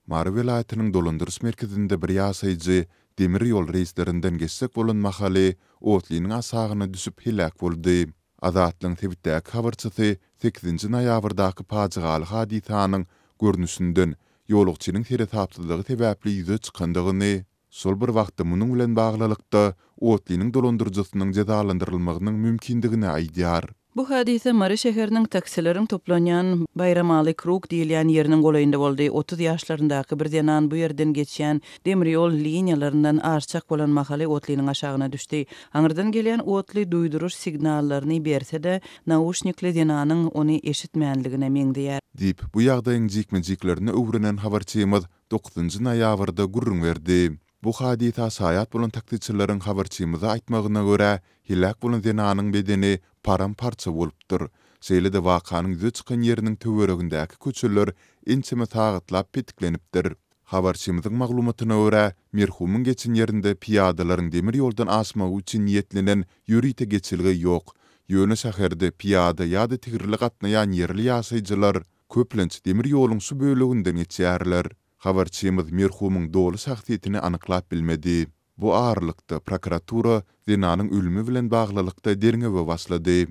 Mary welaýatynyň dolandyryş merkezinde bir ýaşaýjy demir ýol reýslerinden geçjek bolan mahaly otlynyň aşagyna düşüp heläk boldy. Azatlygyň sebitdäki habarçysy sekizinji noýabrdaky pajygaly hadysanyň, görnüşinden, ýolagçynyň seresapsyzlygy sebäpli ýüze çykandygyny, şol bir wagtda munuň bilen baglylykda, otlynyň dolandyryjysynyň jezalandyrylmagynyň mümkindigini aýdýar. Bu hadysa Mary şäheriniň taksileriň toplanýan Baýramaly krug diýilýän ýeriniň golaýynda boldy. 30 ýaşlaryndaky bir zenan bu ýerden geçýän demir ýol liniýalaryndan aşjak bolan mahaly otlynyň aşagyna düşdi. Aňyrdan gelýän otly duýduryş signallaryny berse-de, nauşnikli zenanyň ony eşitmänligine meňzeýär. Diýip, bu ýagdaýyň jikme-jiklerini öwrenen habarçymyz dokuzynjy noýabrda gürrüň berdi. Bu hadysa şaýat bolan taksiçileriň habarçymyza aýtmagyna görä, heläk bolan zenanyň bedeni param-parça bolupdyr. Şeýle-de wakanyň ýüze çykan ýeriniň töweregindäki köçeler ençeme sagatlap petiklenipdir. Habarçymyzyň maglumatyna görä, merhumyň geçen ýerinde pyýadalaryň demir ýoldan aşmagy üçin niýetlenen ýörite geçelge ýok. Ýöne şäherde pyýada ýa-da tigirli gatnaýan ýerli ýaşaýjylar, köplenç, demir ýoluň şu böleginden geçýärler. Habarçymyz merhumyň doly şahsyýetini anyklap bilmedi. Bu aralykda, prokuratura zenanyň ölümi bilen baglylykda derňewe başlady.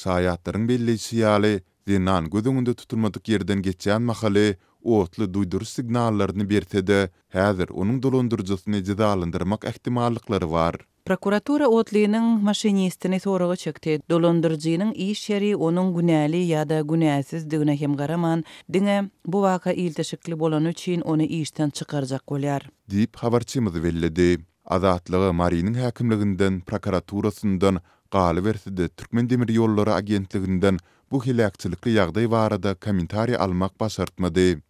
Şaýatlaryň belleýşi ýaly, zenan göz öňünde tutulmadyk ýerden geçýän mahaly otly duýduryş signallaryny berse-de, häzir onuň dolandyryjysyny jezalandyrmak ähtimallyklary bar. Prokuratura otlynyň maşinistini soraga çekdi. Dolandyryjynyň iş ýeri onuň günäli ýa-da günäsizdigine hem garaman, diňe bu waka ilteşikli bolany üçin ony işden çykarjak bolýar. Diýip, habarçymyz belledi. Azatlyga Marynyň häkimliginden, prokuraturasyndan, galyberse-de, Türkmendemirýollary agentliginden bu heläkçilikli ýagdaý barada kommentariý almak başartmady.